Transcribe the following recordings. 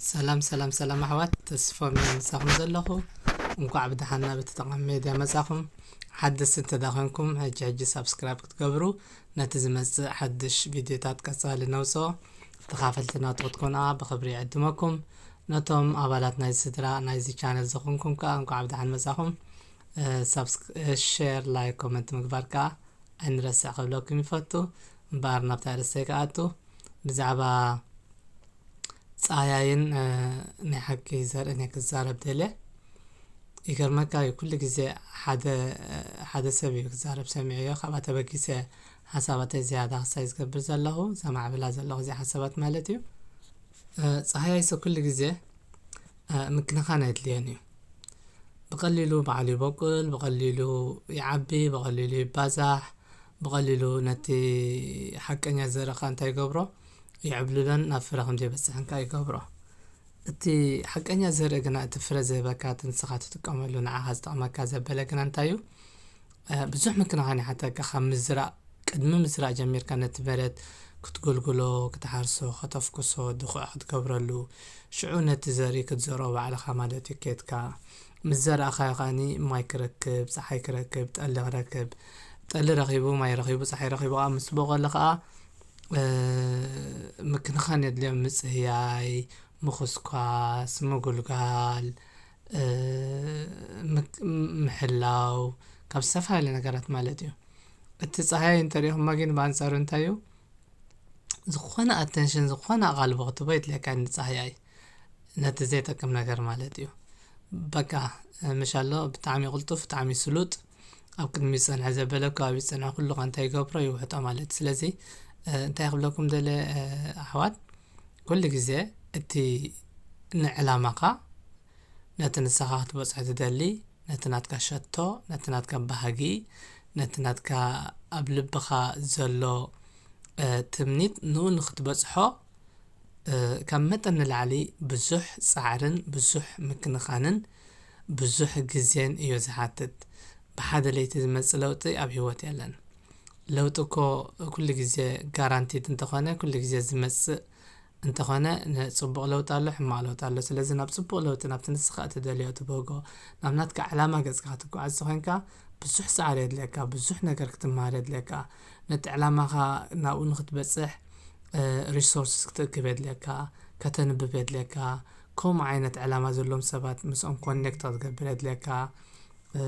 ሰላም ሰላም ሰላም ኣሕዋት፣ ተስፎም እየ ምሳኹም ዘለኹ። እንኳዕ ብደሓን ናብ ተጠቃሚ ሜድያ መጻኹም። ሓደስቲ እንተዳኾንኩም ሕጂ ሕጂ ሳብስክራይብ ክትገብሩ፣ ነቲ ዝመጽእ ሓድሽ ቪድዮታት ቀጻሊ ነውጽኦ ተኻፈልቲ ናቱ ክትኮኑ ብኽብሪ ይዕድመኩም። ነቶም ኣባላት ናይዚ ስድራ ናይዚ ቻነል ዝኾንኩም ከኣ እንኳዕ ብደሓን መጻኹም። እ፣ ሳብስክ-፣ እ፣ ሼር፣ ላይክ፣ ኮመንት ምግባር ከኣ ኣይንረስዕ ክብለኩም ይፈቱ። እምበኣር ናብታ ርእሰይ ክኣቱ፣ ብዛዕባ ጻህያይን፣ እ፣ ናይ ሓቂ ዘርእን እየ ክዛረብ ደልየ። ይገርመካ እዩ፣ ኩሉ ግዜ ሓደ፣ እ፣ ሓደ ሰብ እዩ ክዛረብ ሰሚዐዮ፣ ካብኣ ተበጊሰ ሓሳባተይ ዝያዳ ክሳይ ዝገብር ዘለኹ፣ ዘማዕብላ ዘለኹ እዚኣ ሓሳባት ማለት እዩ። እ፣ ጻህያይሰ ኩሉ ግዜ፣ እ፣ ምክንኻን ኣየድልዮን እዩ። ብቐሊሉ ባዕሉ ይበቁል፣ ብቐሊሉ ይዓቢ፣ ብቐሊሉ ይባዛሕ፣ ብቐሊሉ ነቲ ሓቀኛ ዘርእኻ እንታይ ይገብሮ? ይዕብልሎን ናብ ፍረ ከም ዘይበጽሕን ከኣ ይገብሮ። እቲ ሓቀኛ ዘርኢ ግና እቲ ፍረ ዝህበካ፣ እቲ ንስኻ ትጥቀመሉ፣ ንዓኻ ዝጠቕመካ ዘበለ ግና እንታይ እዩ? እ፣ ብዙሕ ምክንኻን ይሓተካ። ካብ ምዝራእ፣ ቅድሚ ምዝራእ ጀሚርካ ነቲ መሬት ክትጉልጉሎ፣ ክትሓርሶ፣ ከተፍኩሶ፣ ድኹዒ ክትገብረሉ፣ ሽዑ ነቲ ዘርኢ ክትዘርኦ ባዕልኻ ማለት እዩ። ኬድካ ምስ ዘራእኻዮ ከኣኒ ማይ ክረክብ፣ ጸሓይ ክረክብ፣ ጠሊ ክረክብ፣ ጠሊ ረኺቡ፣ ማይ ረኺቡ፣ ጸሓይ ረኺቡ ከኣ ምስ በቖለ ከኣ፣ እ፣ ምክንኻን የድልዮ። ምጽህያይ፣ ምኹስኳስ፣ ምጉልጋል፣ እ፣ ምክ-፣ ምሕላው፣ ካብ ዝተፈላለየ ነገራት ማለት እዩ። እቲ ጸሃያይ እንተሪእኹሞ ግን ብኣንጻሩ እንታይ እዩ? ዝኾነ ኣተንሽን፣ ዝኾነ ኣቓልቦ ክትቦ የድልየካ ንጸሃያይ። ነቲ ዘይጠቅም ነገር ማለት እዩ። በቃ፣ ምሽ ኣሎ፣ ብጣዕሚ ቅልጡፍ፣ ብጣዕሚ ስሉጥ፣ ኣብ ቅድሚ ዝጸንሐ ዘበለ፣ ኣብ ከባቢ ዝጸንሐ ኩሉ ኸ እንታይ ይገብሮ? ይውሕጦ ማለት። ስለዚ፣ እ፣ እንታይ ክብለኩም ደለ፣ እ፣ ኣሕዋት፣ ኩሉ ግዜ እቲ ንዕላማኻ፣ ነቲ ንስኻ ክትበጽሖ ትደሊ፣ ነቲ ናትካ ሸቶ፣ ነቲ ናትካ ባህጊ፣ ነቲ ናትካ ኣብ ልብኻ ዘሎ፣ እ፣ ትምኒት ንኡ ንኽትበጽሖ፣ እ፣ ካብ መጠን ንላዕሊ ብዙሕ ጻዕርን ብዙሕ ምክንኻንን ብዙሕ ግዜን እዩ ዝሓትት። ብሓደ ለይቲ ዝመጽእ ለውጢ ኣብ ህይወት የለን። ለውጢ እኮ ኩሉ ግዜ ጋራንቲድ እንተኾነ፣ ኩሉ ግዜ ዝመጽእ እንተኾነ፣ ንጽቡቕ ለውጢ ኣሎ፣ ሕማቕ ለውጢ ኣሎ። ስለዚ ናብ ጽቡቕ ለውጢ፣ ናብቲ ንስኻ እትደልዮ፣ እትብህጎ፣ ናብ ናትካ ዕላማ ገጽካ ክትጓዓዝ ዝኾንካ፣ ብዙሕ ጻዕሪ የድልየካ፣ ብዙሕ ነገር ክትመሃር የድልየካ። ነቲ ዕላማኻ ናብኡ ንኽትበጽሕ፣ እ፣ ሪሶርስስ ክትእክብ የድልየካ፣ ከተንብብ የድልየካ፣ ከምኡ ዓይነት ዕላማ ዘለዎም ሰባት ምስኦም ኮኔክት ክትገብር የድልየካ። እ፣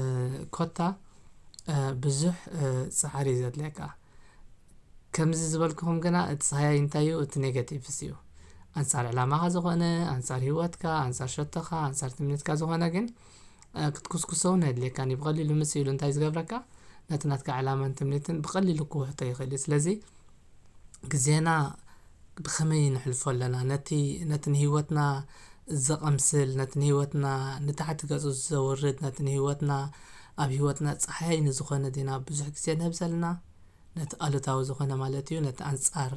ኮታ፣ እ፣ ብዙሕ፣ እ፣ ጻዕሪ እዩ ዘድልየካ። ከምዚ ዝበልኩኹም ግና እቲ ጻህያይ እንታይ እዩ? እቲ ኔጋቲቭስ እዩ። ኣንጻር ዕላማኻ ዝኾነ፣ ኣንጻር ህይወትካ፣ ኣንጻር ሸቶኻ፣ ኣንጻር ትምኒትካ ዝኾነ ግን፣ እ፣ ክትኩስኩሶ እውን ኣየድልየካን እዩ። ብቐሊሉ ምስ ኢሉ እንታይ ዝገብረካ? ነቲ ናትካ ዕላማን ትምኒትን ብቐሊሉ ክውሕጦ ይኽእል እዩ። ስለዚ ግዜና ብኸመይ ነሕልፎ ኣለና? ነቲ፣ ነቲ ንህይወትና ዘቐምስል፣ ነቲ ንህይወትና ንታሕቲ ገጹ ዘውርድ፣ ነቲ ንህይወትና ኣብ ህይወትና ጻህያይ ንዝኾነ ዲና ብዙሕ ግዜ ንህብ ዘለና? ነቲ ኣሉታዊ ዝኾነ ማለት እዩ፣ ነቲ ኣንጻር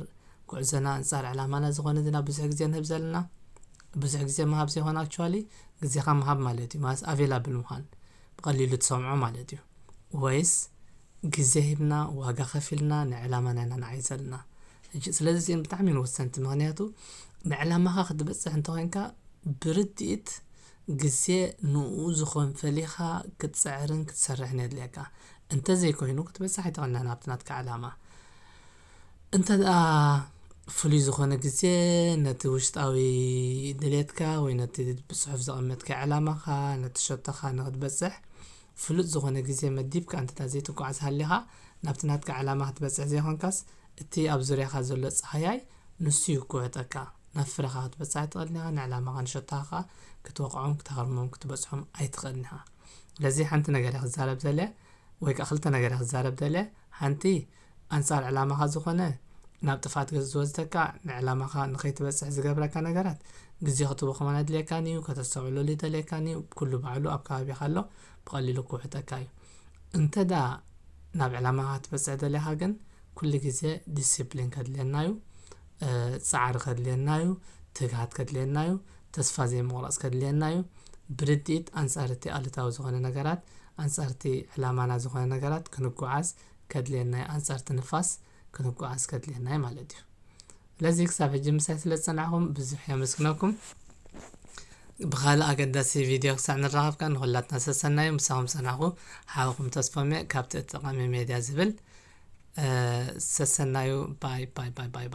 ጉዕዞና፣ ኣንጻር ዕላማና ዝኾነ ዲና ብዙሕ ግዜ ንህብ ዘለና? ብዙሕ ግዜ ምሃብ ዘይኮነ፣ ኣክቹዋሊ ግዜኻ ምሃብ ማለት እዩ፣ ማለት ኣቬላብል ምዃን፣ ብቐሊሉ ትሰምዖ ማለት እዩ። ወይስ ግዜ ሂብና፣ ዋጋ ከፊልና ንዕላማና ኢና ንዓይ ዘለና? ሕጂ ስለዚ እዚአን ብጣዕሚ እየን ወሰንቲ፣ ምኽንያቱ ንዕላማኻ ክትበጽሕ እንተኾይንካ ብርድኢት ግዜ ንኡ ዝኾን ፈሊኻ ክትጽዕርን ክትሰርሕን የድልየካ። እንተዘይኮይኑ ክትበጽሕ ኣይትኽእልን ናብቲ ናትካ ዕላማ። እንተ ደኣ ፍሉይ ዝኾነ ግዜ ነቲ ውሽጣዊ ድሌትካ ወይ ነቲ ብጽሑፍ ዘቐመጥካዮ ዕላማኻ፣ ነቲ ሸቶኻ ንኽትበጽሕ ፍሉጥ ዝኾነ ግዜ መዲብካ እንተ ደኣ ዘይትጓዓዝ ሃሊኻ፣ ናብቲ ናትካ ዕላማ ክትበጽሕ ዘይኮንካስ፣ እቲ ኣብ ዙርያኻ ዘሎ ጻህያይ ንሱ እዩ ክውሕጠካ። ናብ ፍረኻ ክትበጽሕ ኣይትኽእልን ኢኻ፣ ንዕላማኻ ንሸቶኻ ክትወቕዖም፣ ክተኸርሞም፣ ክትበጽሖም ኣይትኽእልን ኢኻ። ስለዚ ሓንቲ ነገር እየ ክዛረብ ዘለ፣ ወይ ከኣ ክልተ ነገር እየ ክዛረብ ደለ። ሓንቲ ኣንጻር ዕላማኻ ዝኾነ ናብ ጥፍኣት ገ-፣ ዝወስደካ፣ ንዕላማኻ ንኸይትበጽሕ ዝገብረካ ነገራት ግዜ ክትቦ ከማን ኣድልየካን እዩ፣ ከተስተውዕለሉ ይደልየካን እዩ። ኩሉ ባዕሉ ኣብ ከባቢኻ ኣሎ፣ ብቐሊሉ ክውሕጠካ እዩ። እንተ ደኣ ናብ ዕላማኻ ክትበጽሕ ደሊኻ ግን፣ ኩሉ ግዜ ዲሲፕሊን ከድልየና እዩ፣ እ፣ ጻዕሪ ከድልየና እዩ፣ ትግሃት ከድልየና እዩ፣ ተስፋ ዘይምቑራጽ ከድልየና እዩ። ብርድኢት ኣንጻር እቲ ኣሉታዊ ዝኾነ ነገራት፣ ኣንጻር እቲ ዕላማና ዝኾነ ነገራት ክንጓዓዝ ከድልየና እዩ፣ ኣንጻር እቲ ንፋስ ክንጓዓዝ ከድልየና እዩ ማለት እዩ። ስለዚ ክሳብ ሕጂ ምሳይ ስለ ዝጸናሕኩም ብዙሕ የመስግነኩም። ብኻልእ ኣገዳሲ ቪድዮ ክሳዕ ንራኸብ ከኣ ንኹላትና ሰሰናዩ። ምሳኹም ዝጸናሕኩ ሓውኹም ተስፎም እየ ካብቲ እተቓሚ ሜድያ ዝብል። ሰሰናዩ። ባይ ባይ ባይ ባይ።